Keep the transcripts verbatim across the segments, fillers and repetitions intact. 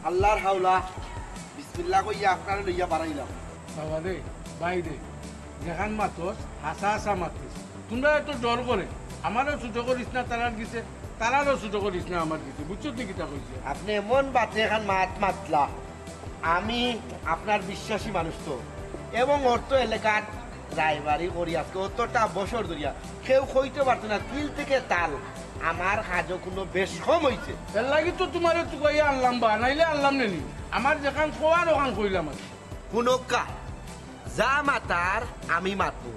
আল্লাহর হাওলা, বিসমিল্লাহ কইয়া আপনারে লইয়া বাড়াইলাম। বাবা রে, ভাই রে, যেখান মাতস, হাছা হাছা মাতিস। তুমরা এত ডর করে, আমারও ছোট করিস না তারার গেছে, তারারও ছোট করিস না আমার গেছে। বুঝছো তুই কিতা কইছে? আপনে এমন বাতে এখান মাত মাতলা, আমি আপনার বিশ্বাসী মানুষ তো, এবং অত্র এলাকার রায়বাড়ি করি আজকে অত্রটা বছর ধরিয়া। কেউ কইতে পারতো না তিল থেকে তাল আমার কাজও কোনো বেশ কম হইছে। এর লাগি তো তুমারে তুকাইয়া আনলাম বা, নাইলে আনলাম নে নি। আমার যেখান কওয়ার ওখান কইলাম আর কি। হুনউক্কা, যা মাতার আমি মাতমু,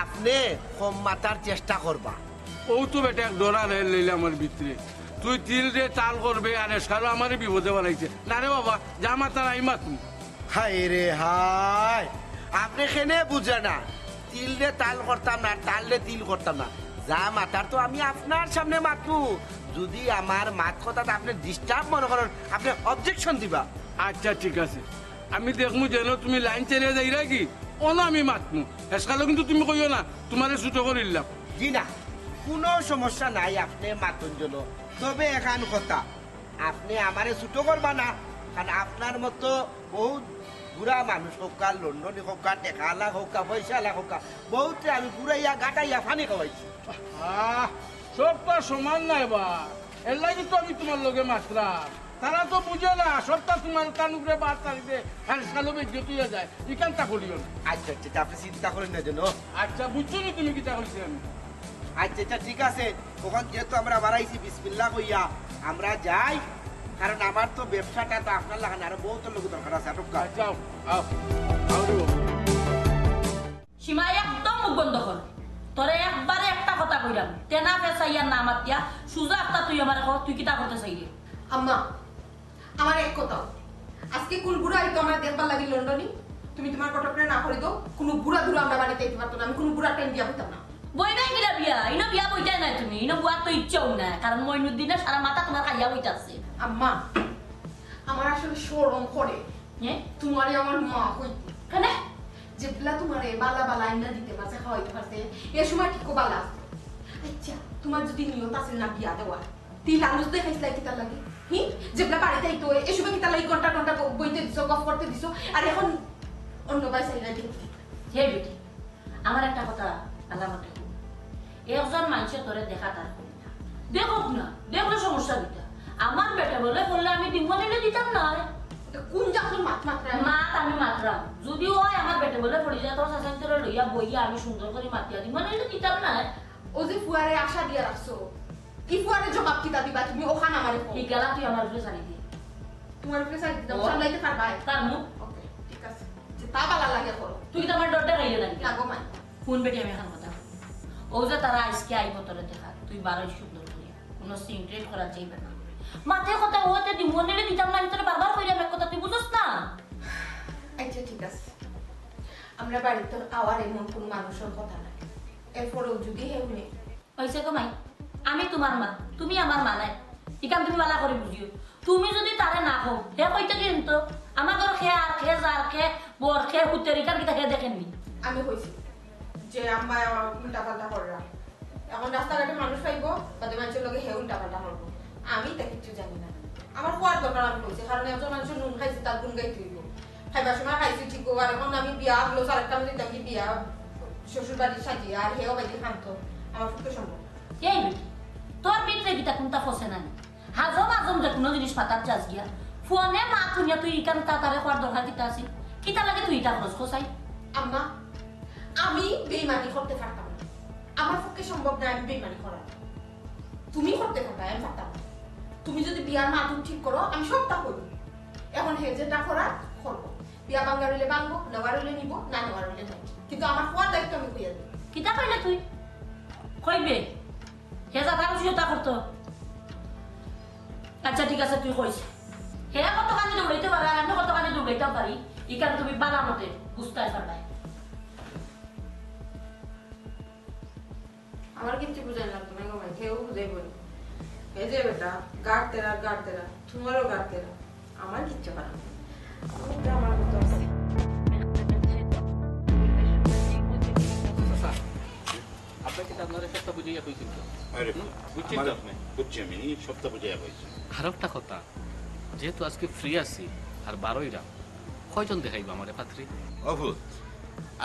আপনে কম মাতার চেষ্টা করবা। ও তো বেটা এক ডরার হেল লইলে আমার ভিতরে। তুই তিল দে তাল করবে আর এসকালো আমারে বিপদে বানাইছে। না রে বাবা, যা মাতার আমি মাতমু। হায় রে হায়, আপনে কেনে বুঝে না? তিল রে তাল করতাম না, তাল রে তিল করতাম না। যা মাতার তো আমি আপনার সামনে মাতমু। যদি আমার মাত কথাত আপনে disturb মনে করেন, আপনে objection দিবা। আচ্ছা, ঠিক আছে, আমি দেখমু যেন তুমি লাইন ছেড়ে যাইরা কি, অনো আমি মাতমু। হেসকালো কিন্তু তুমি কইও না, তুমারে ছোট করিলাম। জি না, কোনো সমস্যা নাই, আপনে মাতইন যেন। তবে এখান কথা, আপনে আমারে ছোট করবা না, কারণ আপনার মতো বহুত বুড়া মানুষ হউক্কা, লন্ডনী হউক্কা, টেকাআলা হউক্কা, পয়সাআলা হউক্কা, বহুতরে আমি ঘুরাইয়া গাটাইয়া পানি খাওয়াইছি। আহ, সবটা সমান নায় বা, এর লাগি তো আমি তুমার লগে মাতরাম। তারা তো বুঝে না, সবটা তুমার কান উপরে বাদ তারিতে, আর সালো বেজ্জত হইয়া যায়, ইখানটা করিও না। আচ্ছা, আচ্ছা, আচ্ছা, আপনে চিন্তা করেন না যেন। আচ্ছা, বুঝছো নি তুমি কিতা কইছি আমি? আচ্ছা, আচ্ছা, ঠিক আছে। ওখান যেহেতু আমরা বাড়াইছি, বিসমিল্লাহ কইয়া আমরা যাই, কারণ আমার তো ব্যবসাটা তো আপনার লাখান আরো বহুত লোক দরকার আছে। আটক কর। যাও, আও, আও রে বাবা। সীমা, একদম মুখ বন্ধ কর। তোরে একবারে একটা কথা কইলাম, তেনা ফেসাইয়া না মাতিয়া সুজা একটা তুই আমারে কর, তুই কিতা করতে চাইরে? আম্মা, আমার এক কথা, আজকে কোন বুড়া আইতো আমার দেখবার লাগি লন্ডনী? তুমি তোমার ঘটকরে না করি দাও, কোনো বুড়া দুড়া আমরা বাড়িতে আইতে পারতো না, আমি কোনো বুড়া টাইম দিয়া হইতাম না। বই নাই কিনা বিয়া, ইনো বিয়া বইতায় না তুমি, ইনো বুয়ার তো ইচ্ছাও না, কারণ মইনুদ্দিনে সারা মাথা তোমার খাইয়া বইতাছে। আম্মা, আমার আসলে শরম করে, হ্যাঁ? তোমারে আমার মা কইতে। কেনে? যেবলা তোমারে বালা বালা আইনা দিতে পারছে, খাওয়াইতে পারছে, এ সময় ঠিক বালা আছে। আচ্ছা, তোমার যদি নিয়ত আছে না বিয়া দেওয়ার, তিল আলুস দেখাইছিলা কিতার লাগি? হি? যেবলা বাড়িত আইতো, এ সময় কিতার লাগি ঘন্টা ঘন্টা ব-, বইতে দিছো, গফ করতে দিছো, আর এখন অন্য বাই চাইরা দিন। হে বেটি, আমার একটা কথা ভালা মতে হুন। একজন মানষে তোরে দেখা তার করি না। দেখুক না, দেখলে সমস্যা কিতা? আমার পেটে বলে পড়লে আমি দিমু নাইলে দিতাম না। তো কোন জাতর মাত মাতরা? মাত আমি মাতরাম। যদি অয় আমার পেটে বলে পড়ি যায়, তোর শাসন তোরে লইয়া বইয়া আমি সুন্দর করি মাতিয়া দিমু নাইলে দিতাম না। ও যে ফুয়ারে আশা দিয়া রাখছো, ই ফুয়ারে জবাব কিতা দিবা তুমি? ওখান আমারে কও। ই গেলা তুই আমার উপরে ছাড়ি দে। তোমার উপরে ছাড়ি দিতাম, ও। সামলাইতে পারবায়? পারমু। ওকে, ঠিক আছে। যে তা বালা লাগে করো। তুই তো আমার ডরটা খাইলে না। না গো মাই। কোন বেটি আমি এখন কথা? ও যে তারা আজকে আইব তোরে দেখা, তুই বারোই সুন্দর করিয়া। কোনো সিনক্রেট করা যাইবে না। মাতে কথা ওতে দিমু নাইলে দিতাম না, আমি তোরে বারবার কইলাম এক কথা, তুই বুঝছ না? আচ্ছা, ঠিক আছে। আমরা বাড়িত আওয়ার এমন কোন মানুষের কথা নাই। এরপরেও যদি হে হুনে, অইছে গো মাই, আমি তোমার মা, তুমি আমার মা নায়। ইখান তুমি বালা করি বুঝিও। তুমি যদি তারে না কও, হে কইতে কিন্তু আমার ঘর খে আর খে যার খে বর খে হুতের ইখান কিতা হে দেখেননি। আমি কইছি যে আম্মা উল্টা পাল্টা কররা। এখন রাস্তাঘাটে মানুষ পাইবো, বাদে মানুষের লগে হে উল্টা পাল্টা করবো। আমি তা কিচ্ছু জানি না। আমার খোয়ার দরকার আমি কইছি, কারণ একজন মানুষের নুন খাইছে, তার গুণ গাইতে হইব। খাইবার সময় খাইছি ঠিক, আর এখন আমি বিয়া হলো, আর একটা আমি দিতাম কি বিয়া শ্বশুর বাড়ির সাজি, আর হেও বাড়ি খান্ত, আমার পক্ষে সম্ভব না। এই বেটি, তোর ভিতরে কিতা কোনটা ফসে না নি? হাজম হাজম যে কোনো জিনিস পাতার চাস গিয়া, ফোনে মা তুনিয়া তুই ইখান তাতারে খোয়ার দরকার কিতা আছে? কিতা লাগে তুই ইটা খরচ খোসাই? আম্মা, আমি বেইমানি করতে পারতাম না, আমার পক্ষে সম্ভব না আমি বেইমানি করার। তুমি করতে পারবা, আমি পারতাম না। তুমি যদি বিয়ার মাতুর ঠিক করো, আমি সবটা করব। এখন হে যেটা করার করবো, বিয়া ভাঙ্গার হইলে ভাঙ্গবো, নেওয়ার হইলে নিব, না নেওয়ার হইলে নাই। কিন্তু আমার খোয়ার দায়িত্ব আমি কইয়া দিই। কিতা কইলে তুই? কইবে? হে যা তার খুশি তা করতো। আচ্ছা, ঠিক আছে, তুই কইস। হে কতখানি দৌড়াইতে পারে, আর আমি কতখানি দৌড়াইতাম পারি, ইখান তুমি বালা মতে বুঝতে পারবায়। আমার কিচ্ছু বুঝাই লাগতো না গো ভাই, কেউ বুঝাইবো না। এই যে বেটা, গাড় তেরা, গাড় তেরা, তোমারও গাড় তেরা, আমার কিচ্ছু করার নেই। আমি তো আমার মতো আছি। চাচা, আপনাকে তো আপনারা সবটা বুঝাইয়া কইছেন তো? আরে, হুম? বুঝছেন তো আমারে আপনি? বুঝছি আমি, সবটা বুঝাইয়া কইছি। আর একটা কথা, যেহেতু আজকে ফ্রি আছি আর বারইরাম, কয়জন দেখাইবা আমারে পাত্রী? ও পুত,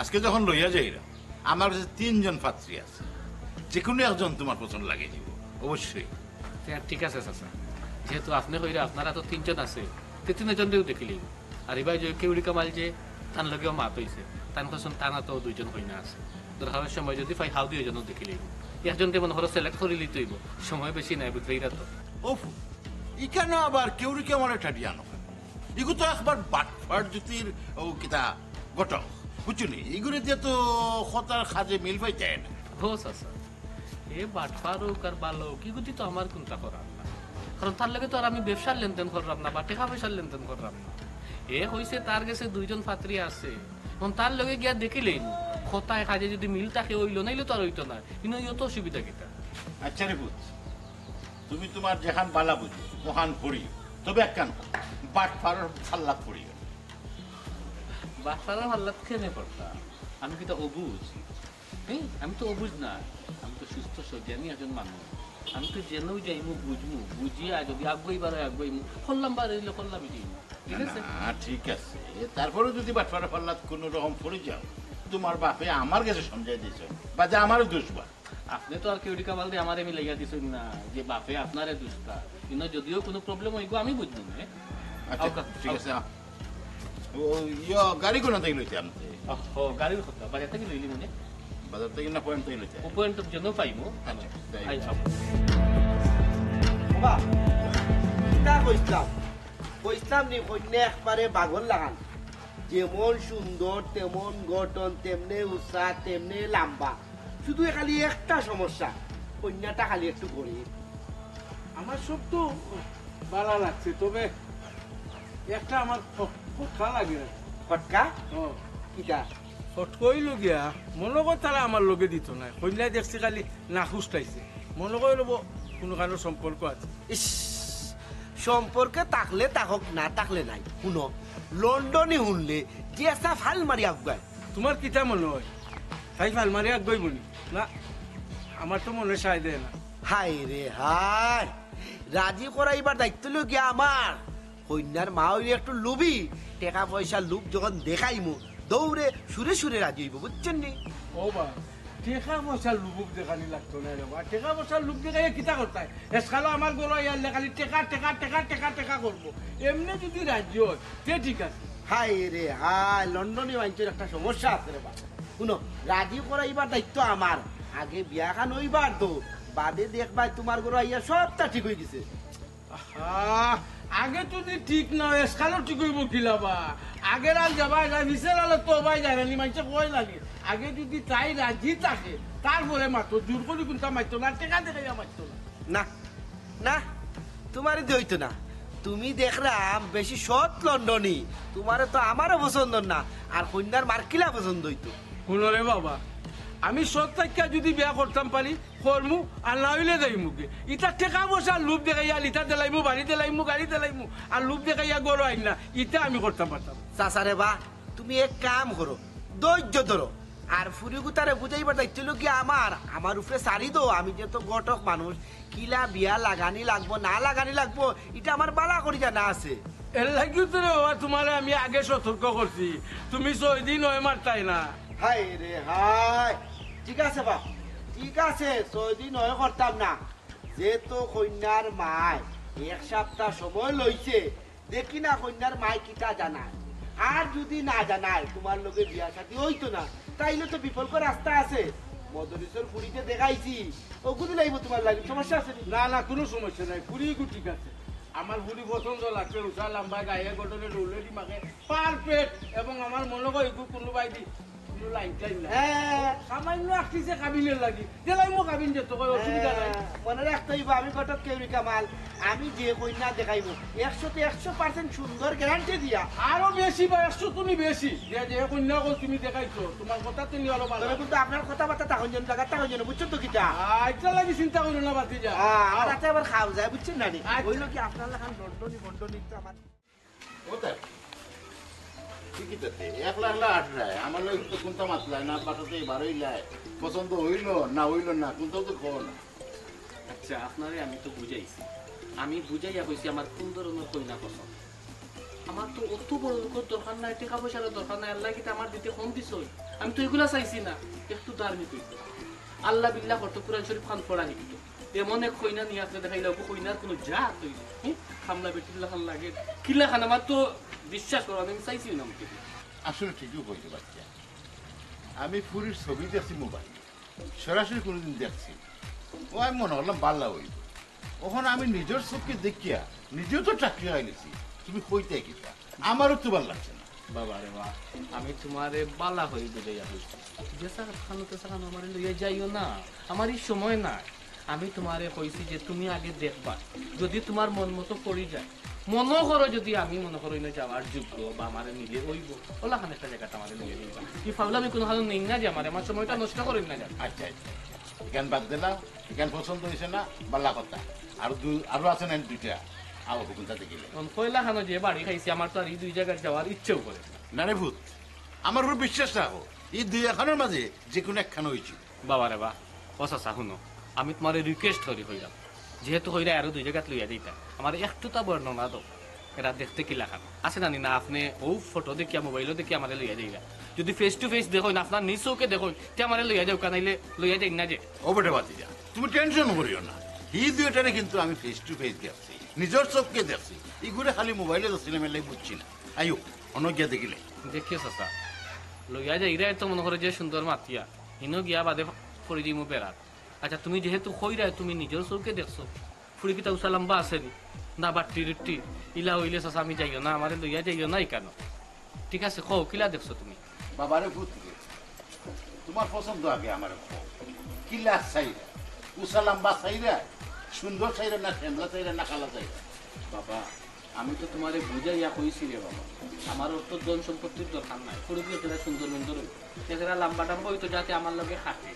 আজকে যখন লইয়া যাইরাম, আমার কাছে তিনজন পাত্রী আছে, যে কোনো একজন তোমার পছন্দ লাগি দিব অবশ্যই। তে আর ঠিক আছে চাচা, যেহেতু আপনে কইরা আপনারা তো তিনজন আছে, তে তিনজনরেউ দেখিলেই। আর ইবায় যে কেউরি কামাল যে, তান লগেও মাত অইছে, তান কছম তান আতো দুইজন কইনা আছে। দরকারর সময় যদি পাই, হাউ দুইজনও দেখিলেই। একজনরে মনে করো সিলেক্ট করিলিতে অইবো, সময় বেশি নাই বুঝরায় তো। ওফ, ইখানো আবার কেউরি কামালে ঠাটিয়া নয়। ইগু তো একবার বাটপার জুতির ও কিতা ঘটক, বুঝছো নি? ইগুরে দিয়া তো কথার কাজে মিল পাইতায় না। ও চাচা, এ বাটপার অউক আর ভালা অউক, ইগুদি তো আমার কুন্তা করার না। কারণ তার লগে তো আর আমি ব্যবসার লেনদেন কররাম না বা টেকা পয়সার লেনদেন কররাম না। এ কইছে তার গেছে দুইজন পাত্রী আছে, এখন তার লগে গিয়া দেখিলেই নি। কথায় কাজে যদি মিল থাকে অইলো, নাইলে তো আর অইতো না। ইনো অত অসুবিধা কিতা? আচ্ছা রে পুত, তুমি তুমার যেখান ভালা বুঝো, ওখান করিও। তবে একখান, বাটপারর পাল্লাত পড়িও না। বাটপারর পাল্লাত কেনে পড়তাম? আমি কিতা অবুঝ? হ্যাঁ, আমি তো অবুঝ না, আমি তো সুস্থ সজ্ঞানী একজন মানুষ। আমি তো যেনউ যাইমু, বুঝমু, বুঝিয়া যদি আগুয়াইবার অয় আগুয়াইমু, করলাম বার অইলে করলাম, এটাই। ঠিক আছে? না, ঠিক আছে। তারপরেও যদি বাটপারর পাল্লাত কোনো রকম পড়ি যাও, তুমার বাপে আমার গেছে সমঝাই দিছইন, বাদে আমারও দুষবা। আপনে তো আর কেউরি কামালরে আমারে মিলাইয়া দিছইন না যে বাপে আপনারে দুষতা। কিন্তু যদিও কোনো প্রবলেম অইগো, আমি বুঝমু নে। আচ্ছা, আউক্কা, ঠিক আছে। আউক্কা। ও, ইয়ো, গাড়ি কোন থাকি লইতে আপনি? ও, ও, গাড়ির কথা, বাজার থাকি লইলি মানে? বাজার থাকি না পয়েন্ট থাকি লইতে? ও পয়েন্ট যেন পাইমু। আচ্ছা, যাই। আই, আচ্ছা। বাবা, কিতা কইতাম? কইতাম নি, কইন্যা একবারে বাগর লাখান। যেমন সুন্দর, তেমন গঠন, তেমনে উচা, তেমনে লাম্বা। শুধু খালি একটা সমস্যা, কইন্যাটা খালি একটু গরিব। আমার সব তো ভালা লাগছে, তবে একটা আমার ফ-, ফটকা লাগে। ফটকা? ও। কিতা? ফটকা অইলো গিয়া, মনো কর তারা আমার লগে দিতো নায়। কইন্যায় দেখছি খালি নাখোশ খাইছে। মনো কর অইলো কুনুখানো সম্পর্ক আছে। ইস, সম্পর্কে থাকলে থাকউক, না থাকলে নাই। হুনো, লন্ডনি হুনলে যে একটা ফাল মারি আগুয়ায়। তুমার কিতা মনো অয়? তাই ফাল মারি আগুয়াইবো নি? না, আমার তো মনে সায় দেয় না। হায় রে হায়, রাজি করাইবার দায়িত্ব অইলো গিয়া আমার। কইন্যার মা অইলে একটু লোভী, টেকা পয়সার লোভ যখন দেখাইমু, দৌড়ে সুরে সুরে রাজি অইবো, বুঝছইন নি? ও বা, টেকা পয়সার লোভ দেখানি লাগতো নায় রে বা। টেকা পয়সার লোভ দেখাইয়া কিতা করতায়? হেসকালো আমার ঘরো আইয়া খালি টেকা, টেকা, টেকা, টেকা, টেকা করবো। এমনে যদি রাজি অয়, তে ঠিক আছে। হায় রে হায়, লন্ডনি মাইনষর একটা সমস্যা আছে রে বা। হুনো, রাজি করাইবার দায়িত্ব আমার। আগে বিয়াখান অইবার দেও, বাদে দেখবায় তুমার ঘরো আইয়া সবটা ঠিক অইগেছে। আহা, আগে যদি ঠিক না অয়, হেসকালো ঠিক অইবো কিলা বা? আগের আল যাবায় যায়, পিছের আল তো অবায় যায় না নি, মাইনষে কয় না নি। আগে যদি তাই রাজি থাকে, তারপরে মাতো, জোর করি কুন্তা মাততো না, টেকা দেখাইয়া মাততো না। না, না, তুমারে দি অইতো না। তুমি দেখরাম বেশি সৎ লন্ডনি, তুমারে তো আমারও পছন্দ না, আর কইন্যার মার কিলা পছন্দ অইতো। হুনো রে বাবা, আমি সৎ থাকিয়া যদি বিয়া করতাম পারি, করমু, আর না অইলে যাইমুগি। ইতা টেকা পয়সার লোভ দেখাইয়া ইতা দিলাইমু, বাড়ি দিলাইমু, গাড়ি দিলাইমু, আর লোভ দেখাইয়া ঘরো আইন না, ইতা আমি করতাম পারতাম। চাচা রে বা, তুমি এক কাম করো, ধৈর্য ধরো, আর ফুরিগুতারে বুঝাইবার দায়িত্ব অইলো গিয়া আমার, আমার উপরে ছাড়ি দেও, আমি যে তো ঘটক মানুষ, কিলা বিয়া লাগানি লাগবো, না লাগানি লাগবো, ইটা আমার ভালা করি জানা আছে। এর লাগিও তো রে বাবা, তুমারে আমি আগে সতর্ক করছি, তুমি ছয় দিন অয় মারতায় না। হায় রে হায়, ঠিক আছে বাপ, ঠিক আছে, ছয় দিন অয় করতাম না। যে তো কইন্যার মায় এক সপ্তাহ সময় লইছে, দেখি না কইন্যার মায় কিতা জানায়। আর যদি না জানায়, তুমার লগে বিয়া শাদী অইতো না, তাইলে তো বিকল্প রাস্তা আছে। মদরিসর ফুড়িতে দেখাইছি, অগু দিলাইবো তুমার লাগি, সমস্যা আছে নি? না, না, কুনু সমস্যা নাই, ফুড়ি ইগু ঠিক আছে। আমার ফুড়ি পছন্দ লাগছে, উচা লাম্বা, গায়ে গঠনে রৌলেডি মাখে, পারফেক্ট। এবং আমার মনো কয় ইগু কুনু বাইদি কুনু লাইন টাইন নাই। হ্যাঁ। সামান্য আকটিছে কাবিনের লাগি। দিলাইমু কাবিন যে তোকে অসুবিধা নাই। হ্যাঁ, মনে রাখতে অইবো, আমি ঘটক কেউরি কামাল, আমি যে কইন্যা দেখাইমু, একশোতে একশো পার্সেন্ট সুন্দর গ্যারান্টি দিয়া। আরো বেশি বা একশো তুমি বেশি। যে, যে কইন্যা অকল তুমি দেখাইছো, তুমার কথা তো নিয়ে আরো ভালা। তবে কিন্তু আপনার কথাবার্তা তখন যেন জায়গা তখন যেন, বুঝছো তো কিতা? আচ্ছা লাগি চিন্তা করো না, বাতি যা। হ্যাঁ, আমার আও। রাতে আবার খাওয়া যায়, বুঝছেন না নি? আচ্ছা। অইলো কি আপনার লাখান লন্ডনি বন্ডনি তো আমার ও তাই? তুই কিতা তে? একলা একলা আটরায়। আমার লগে তো কুন্তা মাতলায় না, বাসাতে বারইলায়। পছন্দ অইলো না অইলো না, কুন্তাও তো কও না। আচ্ছা, আপনারে আমি তো বুঝাইছি। আমি বুঝাইয়া কইছি আমার কোন ধরনের কইনা পছন্দ। আমার তো অত বড় লোকের দরকার নাই, টেকা পয়সার দরকার নাই, আল্লায় কিতা আমার দিতে কম দিছইন? আমি তো এগুলা চাইছি না। একটু ধার্মিক অইতো, আল্লাহ বিল্লাহ করতো, কোরআন শরীফ খান পড়া শিখতো। এমন এক কইনা নিয়া আপনে দেখাইলা, অগু কইনার কোনো জাত অইল, হুম? খামলা বেটির লাখান লাগে, কি লাখান? আমার তো বিশ্বাস করো, আমি চাইছি না। আমি তো আসলে ঠিকই কইছো বাচ্চা, আমি ফুরির ছবি দেখছি মোবাইলে, সরাসরি কোনোদিন দেখছি। ও আমি মনে করলাম বালা অইব। অখন আমি নিজর চোখে দেখিয়া নিজেও তো টাকরি খাই নিছি, তুমি কইতায় কিতা? আমারও তো ভালা লাগছে না। বাবা রে বা, আমি তোমারে বালা করি বুঝাইয়া কইছি, যে সাকাত খানো তে সাকানো আমারে লইয়া যাইও না, আমার এই সময় নাই। আমি তোমারে কইছি যে তুমি আগে দেখবা, যদি তোমার মন মতো পড়ি যায়, মনে করো যদি আমি মনে করো ইনো যাওয়ার যোগ্য বা আমারে মিলে অইব, ওলাখান একটা জায়গাত আমারে লইয়া যাইবা। কি ফাউলামি কোনো হালো নেই না যে আমারে, আমার সময়টা নষ্ট করেন না যান। আচ্ছা, আচ্ছা, আচ্ছা। এখান বাদ দিলাম, এখান পছন্দ হয়েছে না, বালা কথা। আর দুই, আরো আছে না দুইটা, আও, কোনটা দেখিলে? এখন কয়লা খানো যে বাড়ি খাইছি, আমার তো আর এই দুই জায়গার যাওয়ার ইচ্ছেও করে না। না রে ভূত, আমার উপর বিশ্বাস রাখো, এই দুই একখানোর মাঝে যে কোনো একখানো হয়েছে। বাবা রে বা, ও চাচা, হুনো, আমি তোমারে রিকোয়েস্ট করি কইলাম, যেহেতু কইরা আরো দুই জায়গাত লইয়া দিতা, আমার একটু তা বর্ণনা দাও, এরা দেখতে কি লাখান আছে জানি না। আপনি ও ফটো দেখিয়া, মোবাইলও দেখিয়া আমারে লইয়া যাইরা, যদি ফেস টু ফেস দেখইন, আপনার নিজ চোখে দেখইন, তে আমারে লইয়া যাও, কানাইলে লইয়া যাই না যে। ও বেটা বাতি যা, তুমি টেনশন করিও না, হি দুইটারে কিন্তু আমি ফেস টু ফেস দেখছি, নিজের চোখকে দেখছি, ইগুরে খালি মোবাইলে দেখছি না, মেলাই বুঝছি না। আইও, অন্য গিয়া দেখিলে। দেখিও চাচা, লইয়া যাইরা তো মনে করে যে সুন্দর মাতিয়া, হিনো গিয়া বাদে পড়ি দিমু বেড়াত। আচ্ছা, তুমি যেহেতু কইরায়, তুমি নিজের চোখে দেখছো, ফুড়ি কিতা উষা লম্বা আছে নি? না বাট্টি রুট্টি, ইলা হইলে চাচা আমি যাইও না, আমারে লইয়া যাইও না ইকানো। ঠিক আছে, কও, কিলা দেখছো তুমি? বাবারে পুত্রে, তোমার পছন্দ আগে আমার কও। কিলা চাইরা? উষা লম্বা চাইরা? সুন্দর চাইরা না শ্যামলা চাইরা না কালা চাইরা? বাবা, আমি তো তোমারে বুঝাইয়া কইছি রে বাবা, আমার অত ধন সম্পত্তির দরকার নাই, ফুড়ি কিতা সুন্দর সুন্দর হইতো। এছাড়া লম্বা টম্বা হইতো যাতে আমার লগে খাটে।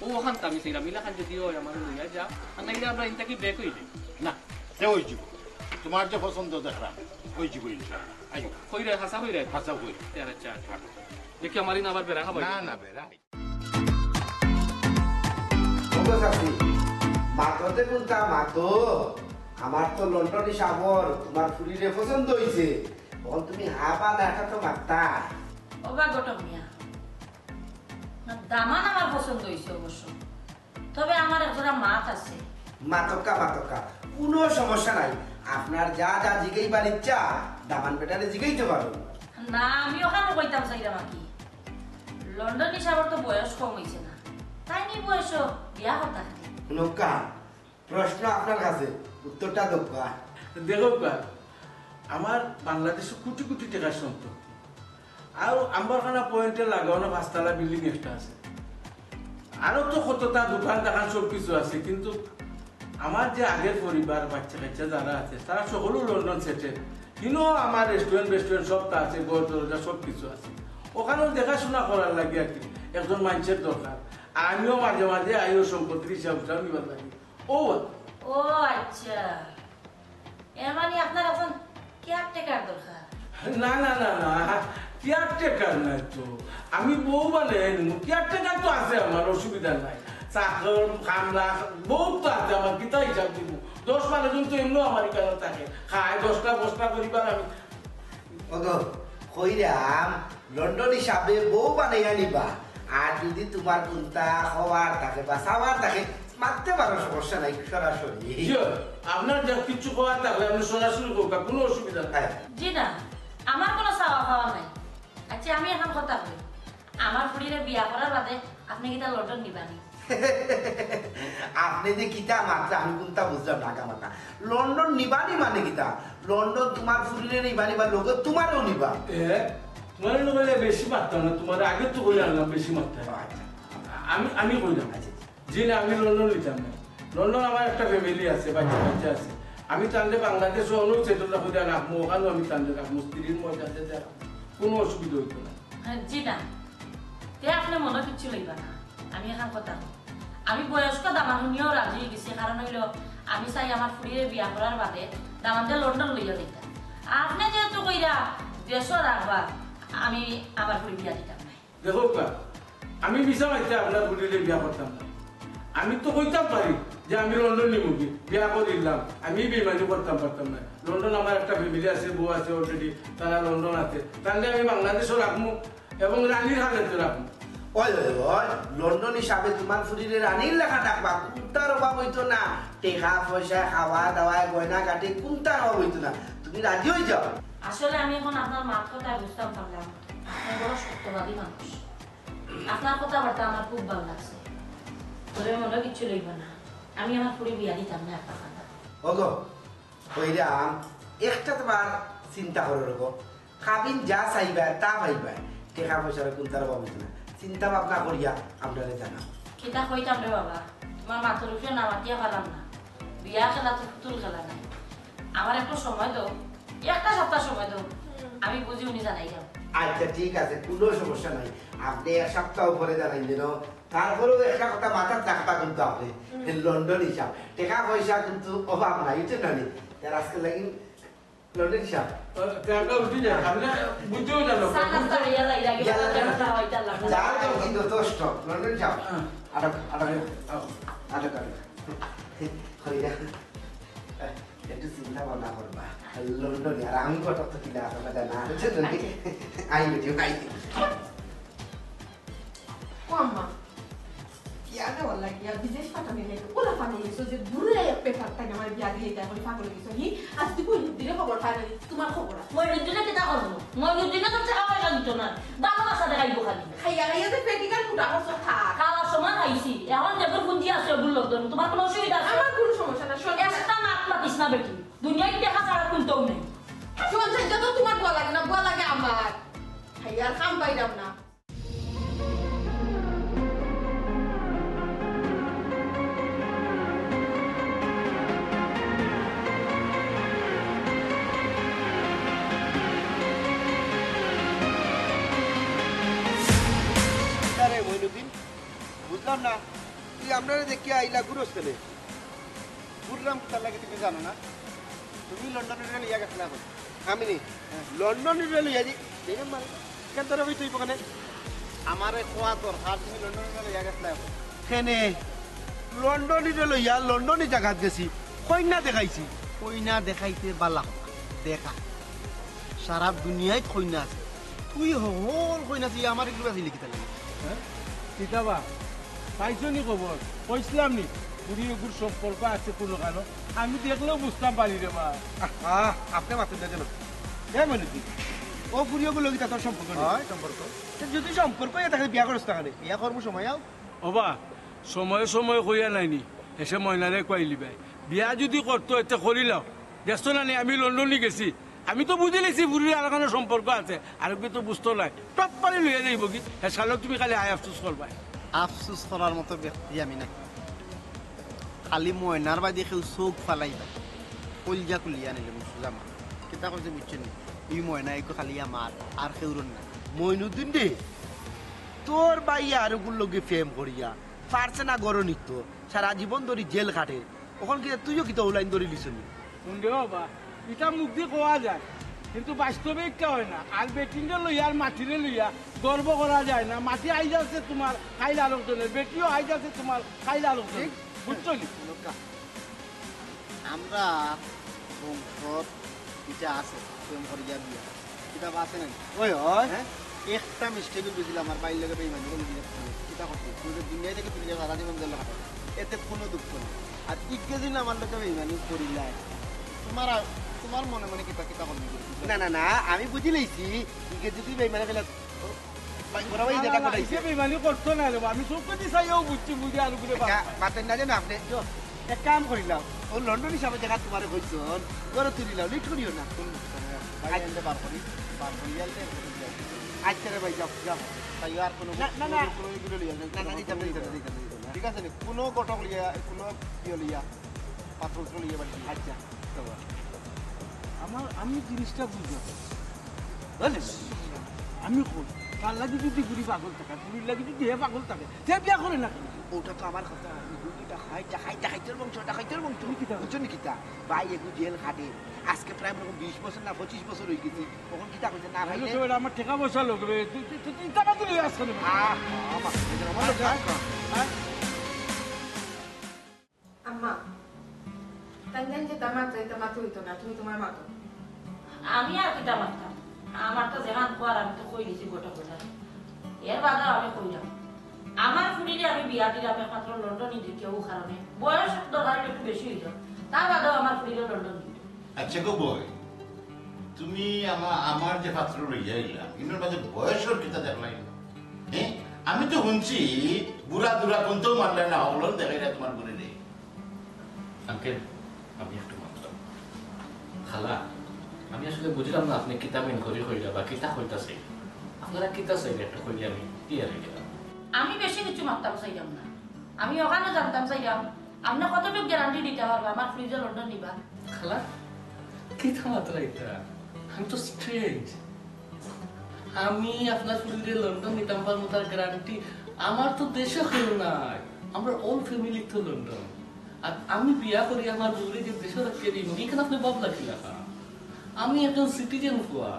ও ওখান তো আমি চাইলাম, ইলাখান যদি হয় আমারে লইয়া যা, আর না গেলে আমরা ইনতাকি ব্যাক হইলে। না, তে ওই জীব। তোমার যে পছন্দ দেখলাম, ওই জীব ইনশাআল্লাহ। আইও। কইরে, হাসা কইরে। হাসা কইরে। তেরো চার। দেখি আমার ইন আবার বেড়া খাবাই। না, না, বেড়া। ওগো চাচি, মাতো তে কোনটা মাতো? আমার তো লন্ডনী সাবর, তোমার ফুরিরে পছন্দ হইছে। এখন তুমি হাবা না, এটা তো মাত্তা। ও বা ঘটক মিয়া, না, দামান আমার পছন্দ হইছে অবশ্য, তবে আমার এক জোড়া মাত আছে। মাতক্কা, মাতক্কা, কোনো সমস্যা নাই। আপনার যা যা জিগাইবার ইচ্ছা, দামান বেটারে জিগাইতে পারো। না, আমি ওখানে কইতাম চাইলাম আর কি, লন্ডনী সাবর তো বয়স কম হইছে না, তাইন ই বয়স বিয়া করতা। নৌকা, প্রশ্ন আপনার কাছে, উত্তরটা দেবা। দেখো বা, আমার বাংলাদেশে কোটি কোটি টাকার সম্পত্তি, আর আম্বরখানা পয়েন্টে লাগানো পাঁচতলা বিল্ডিং একটা আছে, আরো তো কতটা দোকান টাকান সব কিছু আছে, কিন্তু আমার যে আগের পরিবার, বাচ্চা কাচ্চা যারা আছে, তারা সকলেও লন্ডন সেটেল। কিন্তু আমার রেস্টুরেন্ট রেস্টুরেন্ট সবটা আছে, ঘর দরজা সব কিছু আছে। ওখানেও দেখাশোনা করার লাগে আর কি, একজন মানুষের দরকার। আর আমিও মাঝে মাঝে আইও সম্পত্তির হিসাব হিসাব নিবার লাগে। ও। ও আচ্ছা, এর মানে আপনার এখন কেয়ারটেকার দরকার? না, না, না, না, কেয়ারটেকার নাই তো। আমি বউ বানাই নিমু, কেয়ারটেকার তো আছে আমার, অসুবিধা নাই। চাকর, কামলা, বউ তো আছে আমার, কিতা হিসাব দিব? দশ বারো জন তো এমনিও আমার এখানে থাকে, খায় দশটা বস্তা পরিবার আমি। ওগো, কইরাম, লন্ডনী সাবে বউ বানাইয়া নিবা। আর যদি তোমার কোনটা হওয়ার থাকে বা চাওয়ার থাকে, মাততে পারো, সমস্যা নাই, সরাসরি। জি, আপনার যা কিছু কওয়ার থাকলে আপনি সরাসরি কউক্কা, কোনো অসুবিধা নাই। হ্যাঁ। জি না, আমার কোনো চাওয়া পাওয়া নাই। আচ্ছা, আমি এখন কথা কই, আমার ফুড়িরে বিয়া করার বাদে আপনি কিতা লন্ডন নিবানি? আপনি যে কিতা মাতরা, আমি কোনটা বুঝলাম না, কামাতা। লন্ডন নিবানি মানে কিতা? লন্ডন তোমার ফুরিরে নিবানি বা লগে তোমারেও নিবা? এ, তোমার লগে বেশি মাততাম না, তোমার আগে তো কইয়া আনলাম বেশি মাততাম। আচ্ছা। আমি, আমি কইলাম। আচ্ছা। জি না, আমি লন্ডন নিতাম না। লন্ডন আমার একটা ফ্যামিলি আছে, বাচ্চা কাচ্চা আছে। আমি তানরে বাংলাদেশে অনেক সেটেল করিয়া রাখমু, ওখানেও আমি তানরে রাখমু, স্ত্রীর মর্যাদা দিয়া রাখমু। কোনো অসুবিধা হইতো না। হ্যাঁ, জি না। তে আপনি মনে কিচ্ছু লইবা না। আমি এখন কথা কই। আমি বয়স্ক দামান হুনিয়াও রাজি হয়ে গেছি, কারণ হইলো আমি চাই আমার ফুড়িরে বিয়া করার বাদে দামান্দে লন্ডন লইয়া দিতাম। আপনি যেহেতু কইরা দেশও রাখবা, আমি আমার ফুড়ি বিয়া দিতাম না। দেখো বা, আমি মিছা মাইতে আপনার ফুড়িরে বিয়া করতাম না। আমি তো কইতাম পারি, যে আমি লন্ডন নিমুগি, বিয়া করিলাম, আমি বেইমানি করতাম পারতাম না। লন্ডন আমার একটা ফ্যামিলি আছে, বউ আছে already, তারা লন্ডন আছে। তাইলে আমি বাংলাদেশও রাখমু এবং রানীর হাজতে রাখমু। ওই, ওই, ওই, লন্ডন হিসাবে তোমার ফুরিরে রানীর লেখা ডাকবা, কুন্তার অভাব অইতো না। টেকা পয়সা, খাওয়া দাওয়া, গয়না গাটি, কুন্তার অভাব অইতো না। তুমি রাজি অই যাও। আসলে আমি এখন আপনার মাত কথায় বুঝতাম পারলাম, আপনি বড় সত্যবাদী মানুষ। আপনার কথাবার্তা আমার খুব ভালা লাগছে। তবে মনো কিচ্ছু লইবা না, আমি আমার ফুরি বিয়া দিতাম না আপনার কাছে। ওগো, কইরাম, একটা তোমার চিন্তা করো রকম, কাবিন যা চাইবা তা পাইবা, টেকা পয়সার কুন্তার অভাব অইতো না। চিন্তা ভাবনা করিয়া আমরারে জানাও। কিতা কইতাম রে বাবা, তোমার মাতর উপরে না মাতিয়া পারলাম না। বিয়া খেলা তো পুতুল খেলা নায়। আমার একটু সময় দেও, একটা সপ্তাহ সময় দেও, আমি বুঝি উনি জানাই যাও। আচ্ছা, ঠিক আছে, কুনু সমস্যা নাই। আপনে এক সপ্তাহ পরে জানাই দিন, তারপরেও একটা কথা মাথাত রাখবা কিন্তু আপনে, লন্ডন হিসাব, টেকা পয়সা কিন্তু অভাব নাই, বুঝছেন না নি? আর আজকে লাগি লন্ডন হিসাব। ও, তে আমরা উঠি যাই, আপনে বুঝতেও জানো। চা নাস্তা হইয়া যাই, আগে ইয়ালা, বাজার যাই। যাও কিন্তু দোস্ত, লন্ডন হিসাব। হ্যাঁ। আটক, আটক, আটক, আটক। হইয়া। একটু চিন্তা ভাবনা করবা। লন্ডনে আর আমি কত তো কিনা আপনারা জানা আছে তো নি? আই বেটি, আই। ও আম্মা, ইয়াদে ওলা গিয়া বিদেশ পাঠানি লাগে, ওলা পাগল হইছো যে দূরে এক পেপার তাই আমার বিয়া দিয়ে দেয়, ওই পাগল হইছো। হি, আজ তুই কই দিলে খবর পায় না, তোমার খবর আছে। মইনুদ্দিনে কিতা করবো? মইনুদ্দিনে তো টেকা পয়সা দিত না, ভালোবাসা দেখাইবো খালি। খাইয়া খাইয়া যে পেটিকার ফুটা করছো, খা। খাওয়ার সময় খাইছি, এখন যেগুলো পুঞ্জি আছে, ওগুলো লোকজন, তোমার কোনো অসুবিধা আছে? আমার কোনো সমস্যা না, শোন। একটা মাত মাতিস না বেটি। দুনিয়ার টেকা ছাড়া কুন্তাও নাই। শোন, সেটা তো তোমার বুয়া লাগে না, বুয়া লাগে আমার। খাই আর কাম পাইলাম না। আরে মইনুদ্দিন, বুঝলাম না, তুই আমরারে দেখিয়া আইলা ঘুরস কেনে? ঘুরলাম কিতার লাগি তুমি জানো না? তুমি লন্ডনরে লইয়া গেছিলা কই? আমি নি? হ্যাঁ। লন্ডনরে লইয়া যে, এই নাম্বার, কেন তোর ওই তুই ওখানে? আমারে কওয়া দরকার, তুমি লন্ডনরে লইয়া গেছিলা কই? কেনে? লন্ডনরে লইয়া লন্ডনি জাগাত গেছি, কইন্যা দেখাইছি। কইন্যা দেখাইতে বালা কথা, দেখা। সারা দুনিয়াত কইন্যা আছে, তুই হকল কইন্যা আছে, আমার এগুলো আছে লিখিতে লাগে। হ্যাঁ? কিতা বা? পাইছো নি খবর? কইছিলাম নি? ফুরি এগুর সম্পর্ক আছে কোনো কারণ? আমি দেখলেও বুঝতাম পারি রে বা। আহ, আপনি মাতেন না যেন। এ মনে কি? ও ফুরি এগুর লগে তার সম্পর্ক নেই। হয় সম্পর্ক। তে যদি সম্পর্ক ইয়া থাকে বিয়া করস না কেনে? বিয়া করবো সময় আও। ওবা, সময়ে সময়ে কইয়া নাইনি, হেষে ময়নারে কইলিবায়। বিয়া যদি করতো, এতে করিলাও। দেখছো না নি, আমি লন্ডনি গেছি। আমি তো বুঝিলিছি ফুরির আর কোনো সম্পর্ক আছে। আর কি তো বুঝতো নাই। টপ পারি লইয়া যাইবো কি? হে শালো তুমি খালি আয় আফসোস করবায়। আফসোস করার মতো ব্যক্তি আমি নায়। খালি ময়নার বাদে কেউ চোখ ফালাইবা। কইলজা খুলিয়া নিলে মুসুজামা। কিতা করছে বুঝছেন নি? এই ময়না একটু খালি আমার, আর কেউরন না। মইনুদ্দিন রে, তোর ভাই আর ওগুর লগে প্রেম করিয়া পারছে না গরনিত, সারা জীবন ধরি জেল খাটে। অখন কিতা তুইও কিতা অউ লাইন ধরিলিছস নি? হুন রে বাবা, ইটা মুখদি কওয়া যায়, কিন্তু বাস্তবে ইটা অয় না। আর বেটিনরে লইয়া আর মাটিরে লইয়া গর্ব করা যায় না। মাটি আইজ আছে তোমার, কাইল আরকজনর, বেটিও আইজ আছে তোমার, কাইল আরকজনর। ঠিক। বুঝছো নি? লোকা, আমরা বংশত ইটা আছে, প্রেম করিয়া বিয়া। কিতা বা আছে না? ওই, ওই। হ্যাঁ? একটা mistake অই গেছিল, আমার ভাইর লগে বেইমানি করি দিলে। কিতা করতে? তুই যে দুনিয়া থাকি তুই সারা জীবন জেল খাটে। এতে কোনো দুঃখ নেই। আর ইকে দিন আমার লগে বেইমানি করিলাই। তোমার আর, তোমার মনে মনে কিতা, কিতা করবি? না, না, না, আমি বুঝিলিছি। ইকে যদি বেইমানি করলে, ভাই, বড় ভাই যেটা না, না, কথা ইকে বেইমানি করতো না রে, আমি চোখেদি চাইয়াও বুঝছি, বুঝি আর উপরে বাবা। মাতেন না যেন আপনি। এক কাম করিলাম, ও লন্ডন হিসাবে দেখা তোমারে কইছন, ঘরে তুলিলাম, late করিও না। ভাই, আনতে বার করি, বার করি, আনতে বার করি। আচ্ছা রে ভাই, যাও, যাও। তাই আর কোনো, না, না, না। কোনো, কোনো ইগুলো লইয়া যাও, না, না, কোনো দিতাম না, কোনো দিতাম না, দিতাম না, দিতাম না। ঠিক আছে নি? কোনো ঘটক লইয়া, কোনো ইয়ে লইয়া, পাত্র উত্র লইয়া বাড়ি। আচ্ছা। আমার, আমি জিনিসটা বুঝলাম। বুঝলি? আমি কই, তার লাগি যদি ফুরি পাগল থাকে, ফুরির লাগি যদি হে পাগল থাকে, তে বিয়া করে না কেনে? ওটা তো আমার কথা। ইগু কি ডাকাইত, ডাকাইত, ডাকাইতর বংশ, ডাকাইতর বংশ। তুমি কিতা? বুঝছো নি কিতা? ভাই, এগু জেল খাটে। আজকে প্রায় মনে হয় বিশ বছর না পঁচিশ বছর অই গেছে। অখন কিতা কইছে না ভাই? তো এটা আমার টেকা পয়সা লাগবে। তুই, তুই, তুই, তুই টাকা তুলে আসছ না? আহ, আমার, আমার, আমার, আমার, আমার। আয়। আম্মা, যে তা মাত্র, এটা মাত্র হইতো না, তুমি তোমার মাতো। আমি আর কিতা মাততাম? আমার তো যেখান কওয়ার আমি তো কই দিছি গোটা গোটা। এর বাদেও আমি কইলাম, আমার ফুড়িরে আমি বিয়া দিলাম একমাত্র লন্ডনি দেখিয়া, ও কারণে বয়স দরকার একটু বেশি হইল, তার বাদেও আমার ফুড়িরে লন্ডন দিত। আচ্ছা গো বই, তুমি আমা-, আমার যে পাত্র লইয়া আইলাম, ইনোর মাঝে বয়সর কিতা দেখলাই না? হ্যাঁ, আমি তো শুনছি বুড়া দুরা কোনটাও মানলে না, হকল দেখাইলা তোমার বোনে নেই। আঙ্কেল, আমি একটু মাততাম। খালা, আমি আসলে বুঝলাম না আপনি কিতা মিন করি কইলা বা কিতা কইতা চাই। আপনারা কিতা চাইলে একটু কইলে আমি ক্লিয়ার হয়ে গেলাম। আমি বেশি কিছু মাততাম চাইলাম না, আমি ওখানে জানতাম চাইলাম আপনি কতটুকু গ্যারান্টি দিতে পারবা আমার ফুড়িরে লন্ডন নিবা? খালা, কিতা মাতরা ইতা? আমি তো স্ট্রেঞ্জ। আমি আপনার ফুড়িরে লন্ডন নিতাম পারমু তার গ্যারান্টি? আমার তো দেশে কেউ নাই, আমরা অল ফ্যামিলি তো লন্ডন। আর আমি বিয়া করি আমার বউরে যে দেশে রাখিয়া দিমু, ইখান আপনি ভাবলা কিলা? আমি একজন সিটিজেন ফুয়া,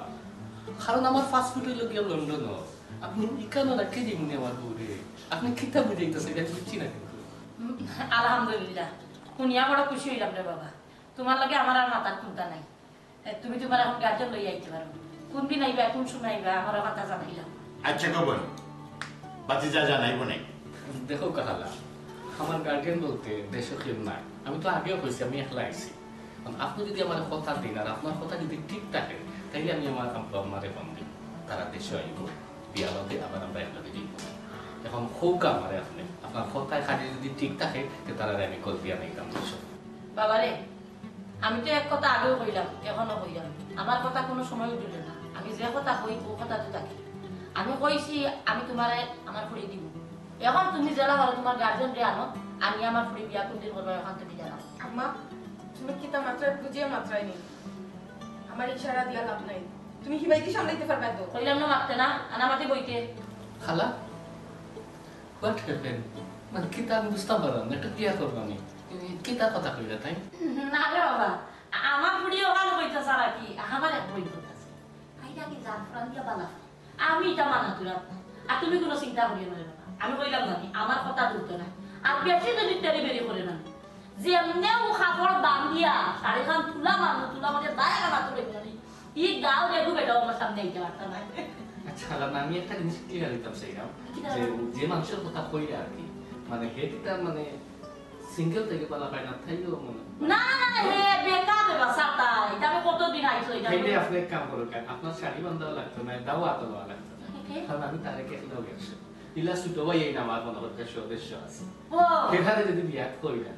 কারণ আমার পাসপোর্ট হইল গিয়া লন্ডন। আপনি ইখানো রাখিয়া দিমুনি আমার বউরে? আপনি কিতা বুঝাইতেছেন, এটা বুঝছি না কিন্তু। উম, আলহামদুলিল্লাহ, শুনিয়া বড় খুশি হইলাম রে বাবা। তোমার লগে আমার আর মাতার কুন্তা নাই। এ, তুমি তোমার এখন গার্জেন লইয়া আইতে পারো। কোন দিন আইবা, কোন সময় আইবা, আমার কথা জানাইলাম। আচ্ছা গো বইন, বাতিজা জানাইবো নাই? দেখো কাহালা, আমার গার্ডিয়ান বলতে দেশে কেউ নাই। আমি তো আগেও কইছি আমি একলা আইছি। এখন আপনি যদি আমার কথা দিন আর আপনার কথা যদি ঠিক থাকে, তাইলে আমি আমার আব্বা আম্মারে ফোন দিব, তারা দেশে আইব, বিয়া বাদে আবার আমরা একলগে যাইব। এখন হোক আমারে আপনি, আপনার কথায় খালি যদি ঠিক থাকে, তে তারারে আমি কল দিয়া নিতাম দেশে। বাবারে, আমি তো এক কথা আগেও কইলাম, এখনো কইলাম, আমার কথা কোনো সময় উঠিল না। আমি যে কথা কই, ও কথা তো থাকি। আমি কইছি, আমি তোমারে আমার ফুড়ি দিব। এখন তুমি যেলা পারো তোমার গার্জেন রে আনো, আমি আমার ফুড়ি বিয়া কোন দিন করবো, এখন তুমি জানাও। আম্মা, তুমি কিতা মাতরায় বুঝিয়া মাতরায় নি। আমার ইশারা দিয়া লাভ নাই। তুমি হিবাইদি সামলাইতে পারবা তো? কইলাম না মাততে না, আনা মাতি বইতে। খালা, what happened? মানে, কিতা আমি বুঝতাম পারলাম না, একটু ক্লিয়ার করবা নি? কিতা কথা কইলা তাই? না রে বাবা, আমার ফুড়ি ওখানে বইতে সারা কি, আমার এক বই বইতে আছে। আইরা কি জান প্রাণ দিয়া বালা। আমি এটা মানা তুই রাখবো। আর তুমি কোনো চিন্তা করিও না রে বাবা। আমি কইলাম না নি, আমার কথা তুলতো না। আর বেশি যদি তেরি বেরি করে না। যেমনে ও কাপড় বান্ধিয়া, শাড়িখান তুলা মারলো, তুলা মারিয়া দায় কানা তুলে গেলি। ই গাঁও দেখু বেটা আমার সামনে আইতে পারতাম না। আচ্ছা, আল্লাহ, আমি একটা জিনিস ক্লিয়ার হইতাম চাইলাম, কিতা? যে, যে মানুষের কথা কইরা আর কি, মানে, হে কিতা, মানে, সিঙ্গেল থেকে পালা পায় না, থাইলেও মনে হয়। না, না, না, না, হে বেকার রে বাসা তাই। এটা আমি কতদিন আইছো, এটা তাইলে আমি আপনি এক কাম করুন, কেন? আপনার শাড়ি বান্ধাও লাগতো না, দাও আতো লওয়া লাগতো না। কে? কারণ আমি তারে কে লগে আসে। ইলা ছোট ভাই এই না, আমার মনে হয় সদস্য আছে। ও। সেখানে যদি বিয়া করি না,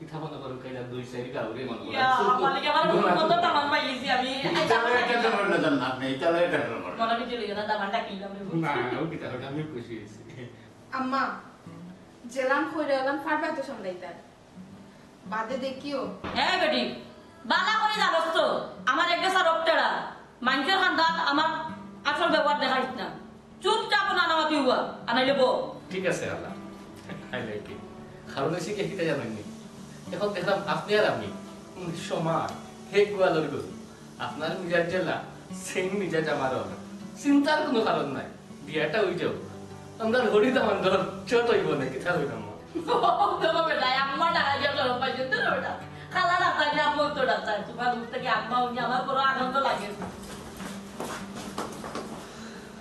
ইটা মনে করো, কাইলা দুই চারি গাউরে মনে করো। ইয়া, মালিক, আমার মনে কত তামান পাইলিছি আমি। এই ইতালে চাপা টেনশন করলে জান না, আপনি ইতালে টেনশন করলে। মনে ভিতরে গেলে দামানটা কিনলাম রে। না, ও কিতা করলে, আমি খুশি হইছি। আম্মা, জেলাম কইরা এলাম, ফারবা তো সামলাইতার। বাদে দেখিও। হ্যাঁ বেটি, বালা করে জানোস তো, আমার এক গেছা রক্তেরা, মাইনষের খান্দাত আমার আসল ব্যবহার দেখাইস না। চুপচাপ নানা মাতি হুয়া, আনাইলে বউ। ঠিক আছে, আল্লাহ। I like it. কারণ হইছে কি, কিতা জানেননি? এখন দেখলাম আপনি আর আমি, উম, সমান, হে গোয়ালর গরু। আপনার মিজাজ জেলা, সেম মিজাজ আমারও। চিন্তার কোনো কারণ নাই। বিয়াটা হই যাও। আমরার হরি দামান্দর চট হইব না, কিতা হইলাম? দেখো বেটা, আম্মা টাকা দিয়ে চলো, পাইছো তো বেটা। খালা ডাক্তার, আম্মা তো ডাক্তার। তোমার মুখ থেকে আম্মা উনি আমার বড় আনন্দ লাগে।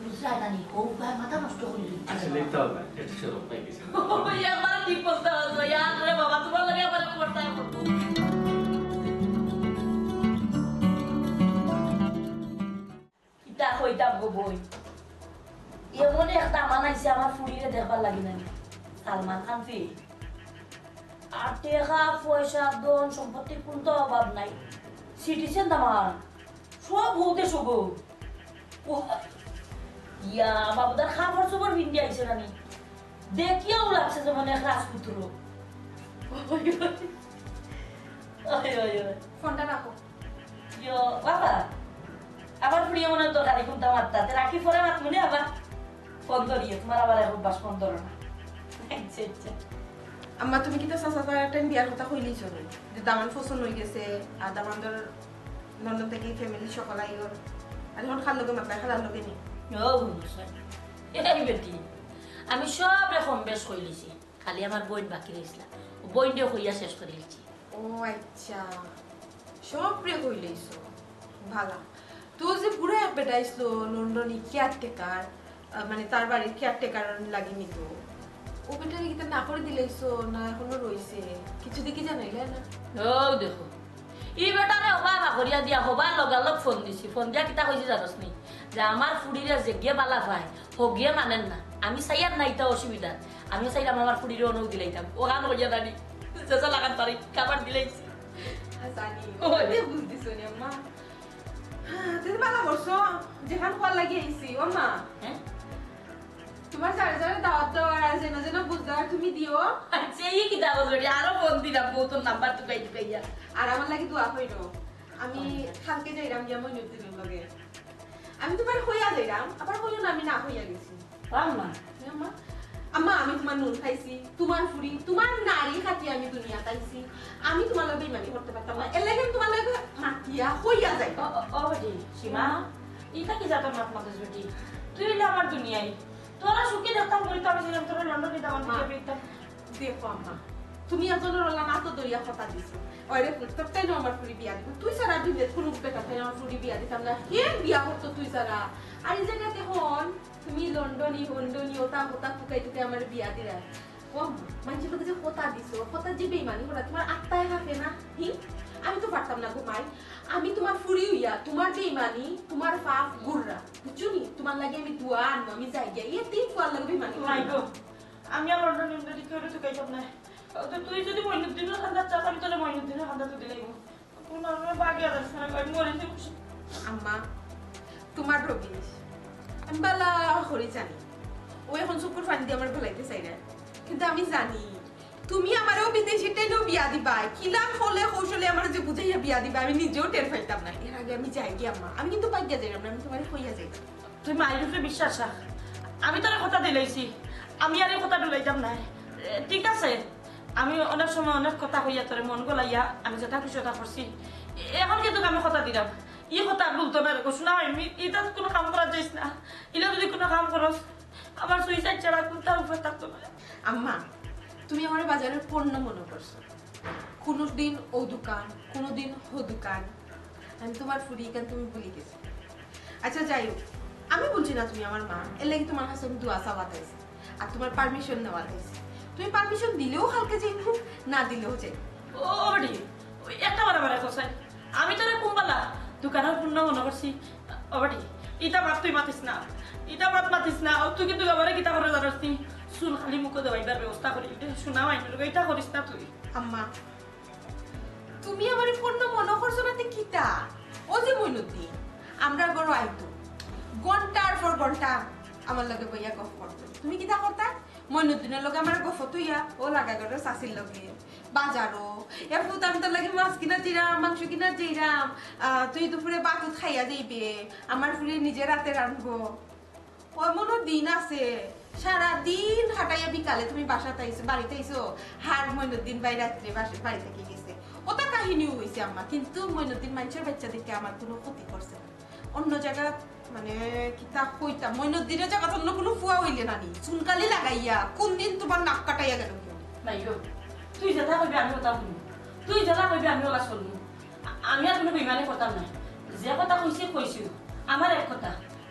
বুঝলা নানি, ও ভাই মাথা নষ্ট করে দিল। আচ্ছা, লিখতে হবে না, একটু শরম পাই গেছে। ওই আমার কি করতে হবে? ইয়ার রে বাবা, তোমার লগে আমার করতে হবে। কিতা কইতাম গো বই, এমন এক দামান আইছে আমার ফুড়িরে দেখবার লাগি নানি। সালমান খান ফি। আর টেকা পয়সা ধন সম্পত্তি কোনটা অভাব নাই। সিটিজেন দামান। সব হতে শুভ। ও, ইয়া, বাবুদার খাবার চোপড় পিন্দি আইছে নানি। দেখিয়াও লাগছে যেমন এক রাজপুত্র। ওই, ওই। ওই, ওই, ওই। ফোনটা রাখো। ইয়ো, বাবা, আবার ফুড়িয়ে মনে হয় দরকারি কোনটা মারতা। তে রাখি পরে মাত মনে আবার ফোন ধরিয়ে। তোমার আবার এক অভ্যাস ফোন ধরো না। আচ্ছা, আচ্ছা। আম্মা, তুমি কিতা চাচা তার টাইম বিয়ার কথা কইলেই চলো। যে দামান পছন্দ হয়ে গেছে, আর দামানদের লন্ডন থেকে ফ্যামিলি সকল আইগর। আর এখন খাল লগে মাতলাই, খালার লগে নি। ও, বুঝছো। এই বেটি, আমি সব রকম বেশ কইলিছি। খালি আমার বইন বাকি রইছিল। ও বইনরে কইয়া শেষ করে দিচ্ছি। ও আচ্ছা, সবরে কইলাইছো। ভালা। তো যে বুড়া এক বেটা আইছিল লন্ডনি কেয়ারটেকার, আহ, মানে তার বাড়ির কেয়ারটেকার লাগি নিত, ও বেটারে কিতা না করি দিলাইছো না এখনো রইছে? কিছু দেখি জানাইলে না? ও দেখো, ই বেটারে হবা হবা করিয়া দিয়া হবার লগালগ ফোন দিছি। ফোন দিয়া কিতা কইছি জানোস নি? যে আমার ফুড়িরে যেগিয়ে বালা পায়, হগিয়ে মানেন না। আমি চাইয়ার না ইতা অসুবিধা। আমি চাইলাম আমার ফুড়িরে অনউ দিলাইতাম। ও গান কইয়া দাঁড়ি। যেসা লাগান পারি, খাবার দিলাইছি। জানি। ও। ওরে বুঝ দিছো নি আম্মা? হ্যাঁ, তুমি বালা করছো। যেখান খোয়ার লাগি আইছি, ও মা। হ্যাঁ? তোমার যারে যারে দাওয়াত দেওয়ার আর যেন যেন বুঝ দেওয়ার তুমি দিও। আচ্ছা, ই কিতা করছো রে? আরো ফোন দিলাম, বউ তোর নাম্বার তুকাই তুকাইয়া। আর আমার লাগি দোয়া কইরো। আমি কালকে যাইরাম গিয়া মইনুদ্দিনর লগে। আমি তোমার কইয়া যাইরাম, আবার কইও না আমি না কইয়া গেছি। আম্মা। এ আম্মা, আম্মা, আমি তোমার নুন খাইছি, তোমার ফুড়ি, তোমার নাড়ি খাটি আমি দুনিয়াত আইছি। আমি তোমার লগে বেইমানি করতে পারতাম না। এর লাগি আমি তোমার লগে মাতিয়া কইয়া যাই। ও, ও, ও বেটি, সীমা, ইটা কি জাতর মাত মাতস বেটি? তুই অইলে আমার দুনিয়াই। তোরা সুখে দেখতাম করি তো আমি ছিলাম, তোরা লন্ডনে দামান মা। দিকে বেরতাম। দেখো আম্মা, তুমি একজনের ওলা না তো দরিয়া কথা দিছো। ওরে ফুল, তোর তাই না আমার ফুড়ি বিয়া দিব। তুই সারা দিন দেখো লোক বেটা তাই আমার ফুড়ি বিয়া দিতাম না। কে বিয়া করতো তুই সারা? আর এই জায়গাতে হন, তুমি লন্ডনি, হন্ডনি, ওটা, ওটা তুকাই তুকাই আমার বিয়া দিলা। ও আম্মা, মানুষের লোকে যে কথা দিছো, কথা যে বেইমানি করা, তোমার আত্মায় হাঁকে না? হি? আমি তো পারতাম না গো মাই। আমি তোমার ফুড়ি হইয়া, তোমার বেইমানি, তোমার পাপ গুররা। বুঝছো নি? তোমার লাগি আমি দোয়া আনবো, আমি যাই গিয়া। এই তিন ফুয়ার লগে বেইমানি মাই করো। গো, আমি আর লন্ডন ইন্ডারি কেউ তুকাইতাম না। তো তুই যদি মইনুদ্দিনের খান্দাত চাস, আমি তোরে মইনুদ্দিনের খান্দাত দিলাইমু। কোন আর বাগিয়া যাস না, আমি মরে যাবো। আম্মা, তোমার রবিশ আমি বালা করি জানি। ও এখন চকুর পানি দিয়া আমার ভুলাইতে চাইরা। কিন্তু আমি জানি, তুমি আমারেও বিদেশি টাইনও বিয়া দিবাই। কিলা কলে কৌশলে আমার যে বুঝাইয়া বিয়া দিবা, আমি নিজেও টের পাইতাম না। এর আগে আমি যাই গিয়া আম্মা, আমি কিন্তু পাইয়া যাইরাম না, আমি তোমারে কইয়া যাই। তুই মাইর উপরে বিশ্বাস রাখ, আমি তোরে কথা দিলাইছি, আমি আর এই কথা ডুলাইতাম না। এ, ঠিক আছে, আমি অনেক সময় অনেক কথা কইয়া তোরে মন গলাইয়া আমি যেটা খুশি ওটা করছি। এ, এখন কিন্তু আমি কথা দিলাম, ই কথা ভুলতো না রে গো, শোনা হয়, আমি এটা কোনো কাম করা যাইস না। ইলা যদি কোনো কাম করস, আমার সুইসাইড ছাড়া কোনটা উপায় থাকতো না। আম্মা, তুমি আমার বাজারের পণ্য মনে করছো, কোনোদিন ও দোকান, কোনোদিন হো দোকান। আমি তোমার ফুড়ি, কেন তুমি ভুলি গেছো? আচ্ছা, যাই হোক, আমি বলছি না তুমি আমার মা, এর লাগি তোমার কাছে আমি দোয়া চাওয়াত আইছি, আর তোমার পারমিশন নেওয়াত আইছি। তুমি পারমিশন দিলেও কালকে যাইমু, না দিলেও যাইমু। ও রে, ওই একটা বার আমার কথা, আমি তোরে কুম্বালা দোকানের পণ্য মনে করছি। ও বেটি, ইটা মাত তুই মাতিস না, ইটা মাত মাতিস না। ও তুই কিন্তু আমারে কিতা করে জানোস নি? চুন খালি মুখো দেওয়াইবার ব্যবস্থা করি, এটা শোনা হয় না, এটা করিস না তুই। আম্মা, তুমি আমারে পণ্য মনে করছো না তে কিতা? ও যে মইনুদ্দিন, আমরা ঘরো আইতো, ঘন্টার পর ঘন্টা আমার লগে বইয়া গফ করতো। তুমি কিতা করতা? মইনুদ্দিনের লগে আমার গফ থইয়া ও লাগা ঘরো চাচির লগে বাজারো। এ ফুত আমি তোর লাগি মাছ কিনা যাইরাম, মাংস কিনা যাইরাম। আহ, তুই দুপুরে ভাত খাইয়া যাইবে। আমার ফুড়ি নিজে রাতে রানবো। এমনও দিন আছে, সারা দিন খাটাইয়া বিকালে তুমি বাসাত আইছো, বাড়িত আইছো, হার মইনুদ্দিন ভাই রাত্রে বাসা, বাড়ি থাকি গেছে। ওটা কাহিনীও হইছে আম্মা, কিন্তু মইনুদ্দিন মানুষের বাচ্চা দেখে আমার কোনো ক্ষতি করছে না। অন্য জায়গা মানে কিতা কইতাম, মইনুদ্দিনের জায়গাত অন্য কোনো ফুয়া হইলে না নি, চুনকালি লাগাইয়া কোন দিন তোমার নাক কাটাইয়া গেল। মাই গো, তুই যেটা কইবি আমি ওটা শুনবো, তুই যেটা কইবি আমি ওটা শুনবো। আ-, আমি আর কোনো বেইমানি করতাম না। যে কথা কইছি, কইছি। আমার এক কথা,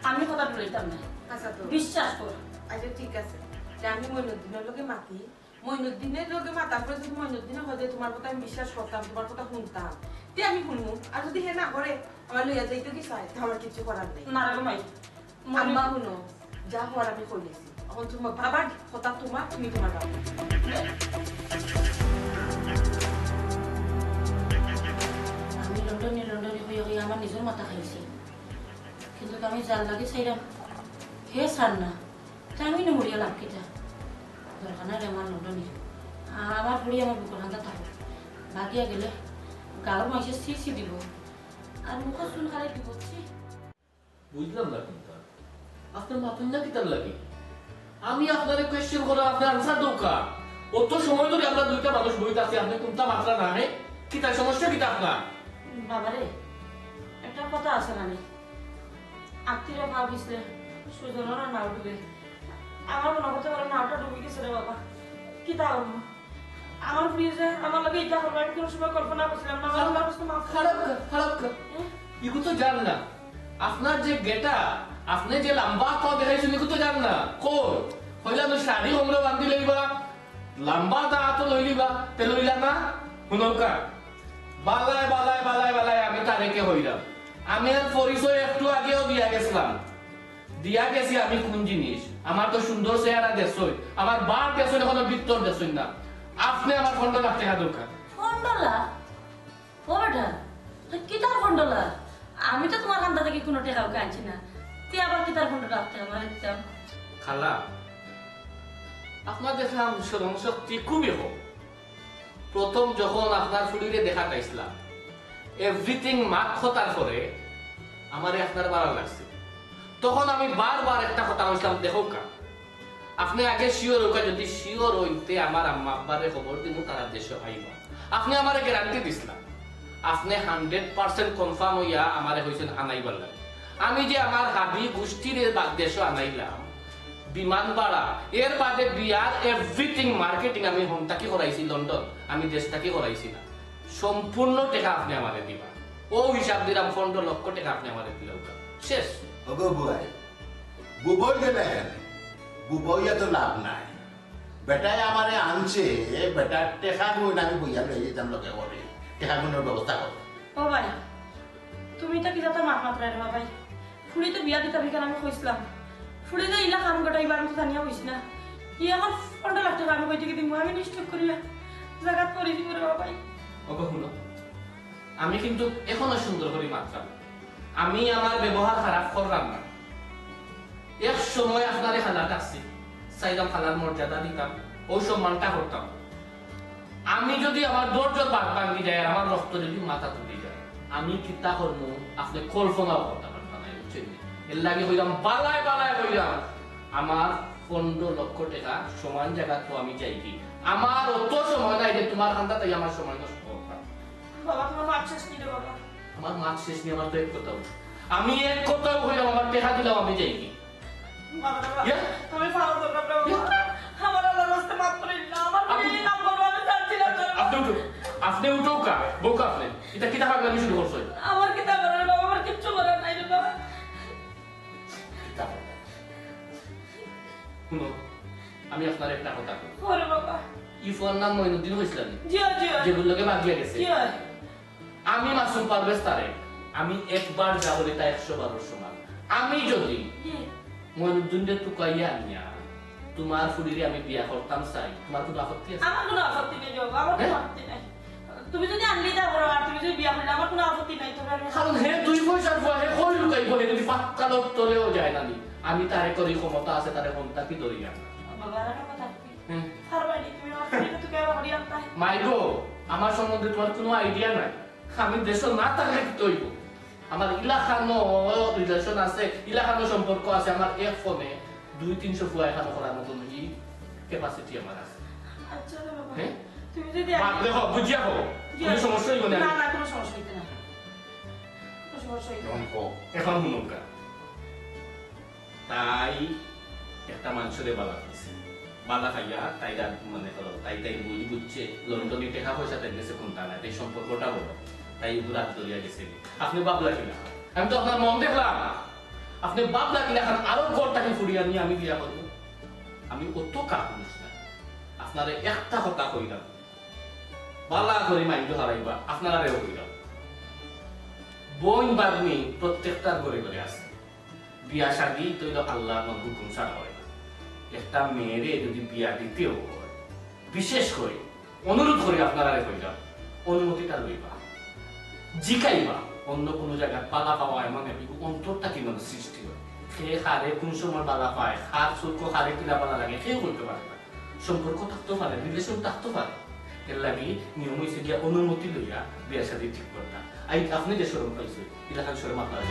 আমি কথা ডুলাইতাম না। আচ্ছা তো। বিশ্বাস কর। আচ্ছা, ঠিক আছে। তে আমি মইনুদ্দিনের লগে মাতি। মইনুদ্দিনের লগে মাতার পরে যদি মইনুদ্দিনে কয় যে, "তোমার কথা আমি বিশ্বাস করতাম, তোমার কথা শুনতাম", তে আমি শুনবো। আর যদি হে না করে, আমার লইয়া যাইতো কি চায়, তে আমার কিচ্ছু করার নেই। না রে মাই, আম্মা, হুনো, যা হওয়ার আমি কইলিছি। এখন তোমার বাবার কথা তোমার, তুমি তোমার বাবা। আমি লন্ডনি, লন্ডনি হইয়া হইয়া আমার নিজর মাথা খাইছি। কিন্তু আমি যার লাগি চাইরাম, হে চার না। তে আমি নু মরিয়া লাভ কিতা? দরকার নাই রে আমার লন্ডনি। আমার ফুড়ি আমার বুকর কান্দাত থাকো। বাগিয়া গেলে গাঁওর মাইনষে ছি ছি দিব। আর মুখো চুন খালি দিব, ছি। বুঝলাম না কোনটা। আপনে মাতইন না কিতার লাগি? আমি আপনারে কোয়েশ্চেন করার, আপনে আনসার দেউক্কা। অত সময় ধরি আমরা দুইটা মানুষ বইত আছি, আপনে কোনটা মাতরা না, হে? কিতা সমস্যা কিতা আপনার? বাবারে, একটা কথা আছে না নি? আত্তিরে পাও পিছলে, সুজনর নাও ডুবে। আমার মনে করতে পারে নাওটা ডুবে গেছে রে বাবা। কিতা করবো? আমার ফুড়িয়ে যে আমার লগে ইটা করবো, আমি কোনো সময় কল্পনা করছিলাম না। আমার আল্লাহর কাছে মাফ করে খারাপ দেন। কা-, খারাপ কা-, হুম? ইগু তো জান না। আপনার যে গেটা, আপনি যে লম্বা তো দেখাইছেন, ইগু তো জান না। কই? কইলা তো শাড়ি হোমরা বান্ধি লইবা, লম্বা দা তো লইলিবা, তে লইলা না? হুনউক্কা। বালায়, বালায়, বালায়, বালায়, আমি তারেকে কইলাম। আমি আর পরিচয় একটু আগেও দিয়া গেছিলাম। দিয়া গেছি আমি কোন জিনিস। আমার তো সুন্দর চেহারা দেখছইন, আমার বার দেখছইন, এখনো ভিতর দেখছইন না। আপনি আমার পনেরো লাখ টেকা দরকার। পনেরো লাখ? ও বেটা, তা কিতার পনেরো লাখ? আমি তো তোমার কান্দা থাকি কোনো টেকা উকা আনছি না। তুই আবার কিতার পনেরো লাখ টেকা আমার দিতাম? খালা, আপনার দেখলাম স্মরণ শক্তি খুবই কম। প্রথম যখন আপনার ফুড়িরে দেখাত আইছলাম, everything মাত কথার পরে আমারে আপনার ভালা লাগছে। তখন আমি বারবার একটা কথা কইছিলাম, "দেখউক্কা, আপনি আগে sure অউক্কা, যদি sure অইন তে আমার আম্মা আব্বারে খবর দিমু, তারা দেশো আইবা।" আপনি আমারে guarantee দিছলা, আপনি hundred percent confirm অইয়া আমারে কইছেন আনাইবার লাগি। আমি যে আমার হাবি গুষ্টিরে বা-, দেশো আনাইলাম, বিমান ভাড়া, এর বাদে বিয়ার everything marketing আমি হন থাকি করাইছি, লন্ডন, আমি দেশ থাকি করাইছি না। সম্পূর্ণ টেকা আপনি আমারে দিবা। অউ হিসাব দিলাম, পনেরো লক্ষ টেকা আপনি আমারে দিলাউক্কা। শেষ। ওগো বুয়াই, বুবই গেলে কেন? বুবইয়া তো লাভ নাই। বেটায় আমারে আনছে, বেটার টেকা গুন আমি বইয়া লই যেতাম লগে করি। টেকা গুনর ব্যবস্থা করো। ও ভাই, তুমি তো কিতা তো মাত মাতরায় রে ভাই। ফুড়ি তো বিয়া দিতাম, ইখান আমি কইছলাম। ফুড়ি যে ইলা কাম ঘটাইবা, আমি তো জানিয়া কইছি না। ই আমার পনেরো লাখ টেকা আমি কই থাকি দিমু, আমি নিশ্চয় করিয়া জাগাত পড়ি দিমু রে বাবাই। ওগো হুনো, আমি কিন্তু এখনো সুন্দর করি মাতরাম। আমি আমার ব্যবহার খারাপ কররাম না। এক সময় আপনারে খালা ডাকছি, চাইলাম খালার মর্যাদা দিতাম, অউ সম্মানটা করতাম। আমি যদি আমার ধৈর্যর বাঁধ ভাঙ্গি যায় আর আমার রক্ত যদি মাথাত উঠি যায়, আমি কিতা করমু আপনে কল্পনাও করতা পারতা নায়, বুঝছইন নি? এর লাগি কইলাম, বালায় বালায় কইলাম, আমার পনেরো লক্ষ টেকা সমান জাগাত তো আমি যাইগি। আমার অত সময় নাই যে তুমার কান্দাত আইয়া আমার সময় নষ্ট করতাম। বাবা, তুমার মাত শেষ নি রে বাবা? আমার মাত শেষ নি, আমার তো এক কথাউ। আমি এক কথাউ কইলাম, আমার টেকা দিলাও আমি যাইগি। বাবা রে বাবা, ইয়া? আমি পাও ধরলাম রে বাবা। ইয়া? আমার আল্লাহর রাস্তায় মাফ করি দিন না। আমার আপনি, বিয়ে নাম করবো, আমি চাচ্ছি না তো। আপনি উঠো, আপনি উঠো কা, বউকা আপনি। ইটা কিতা পাগলামি শুরু করছইন? আমার কিতা করার রে বাবা, আমার কিচ্ছু করার নাই রে বাবা। কিতা করার? হুনো, আমি আপনারে একটা কথা কই। ওরে বাবা। ই ফুয়ার নাম মইনুদ্দিন কইছলা নি? জি অয়, জি অয়। যেগুর লগে বাগিয়া গেছে। জি অয়। আমি মাসুম পারভেজ তারেক, আমি একবার যা বলি তা একশো বারর সমান। আমি যদি জি। মইনুদ্দিনরে তুকাইয়া আনিয়া তুমার ফুড়িরে আমি বিয়া করতাম চাই, তুমার কুনু আপত্তি আছে? আমার কুনু আপত্তি নাই বাবা, আমার কুনু হ্যাঁ? আপত্তি নাই। তুমি যদি আনলি তা করো আর তুমি যদি বিয়া করলে আমার কুনু আপত্তি নাই, তবে আমি কারণ হে দুই পয়সার ফুয়া, হে কই লুকাইবো, হে যদি পাতালর তলেও যায় না নি। আমি তারে করি ক্ষমতা আছে, তারে হন্তা কি ধরি না। বাবা, আর একটা কথা। হুম। পারবায় নি, তুমি আমার ফুড়িরে তুকাইয়া করি আনতায়। মাই গো, আমার সম্বন্ধে তুমার কুনু idea নাই। আমি দেশো না থাকলে কিতা অইবো? আমার ইলাখানো relation আছে, ইলাখানো সম্পর্ক আছে, আমার এক ফোনে দুই তিনশো ফুয়া এখানো করার মতন ই capacity আমার আছে। আচ্ছা রে বাবা, হ্যাঁ? তুমি যদি বাদ দে, হ, বুঝিয়া হ। জি, কুনু সমস্যা অইবো না। না, না, কুনু সমস্যা অইতো না। কুনু সমস্যা অইতো না। এখন ক। এখন হুনুক্কা। তাই একটা মানষরে বালা পাইছে। বালা পাইয়া তাই রাত মনে করো, তাই তাই বুঝ বুঝছে, লন্ডনে টেকা পয়সা তাই গেছে কুনতা নাই, তাই সম্পর্কটা বড়, তাই এগু রাত ধরিয়া গেছে। আপনে ভাবলা কিলা? আমি তো আপনার মন দেখলাম। আপনে ভাবলা কিলা, এখন আরো ঘর থাকি ফুড়ি আনি আমি বিয়া করবো? আমি অত কাপুরুষ না। আপনারে একটা কথা কইলাম, বালা করি mind হারাইবা, আপনারারেও কইলাম। বইন বাগনি প্রত্যেকটার ঘরে ঘরে আছে। বিয়া শাদি তো অইলো আল্লাহর হুকুম ছাড়া অয় না। একটা মেয়েরে যদি বিয়া দিতেও অয়, বিশেষ করি অনুরোধ করি আপনারারে কইলাম, অনুমতিটা লইবা, জিকাইবা। অন্য কুনু জাগাত বালা পাওয়া এমন একটু অন্তর থাকি মানে সৃষ্টি অয়। কে কারে কুন সময় বালা পায়, কার চউখো কারে কিলা বালা লাগে, কেউ কইতো পারে না। সম্পর্ক থাকতো পারে, relation থাকতো পারে। এর লাগি নিয়ম অইছে গিয়া অনুমতি লইয়া বিয়া শাদি ঠিক করতা। আই আপনে যে শরম পাইছইন, ইলাখান শরম আপনারা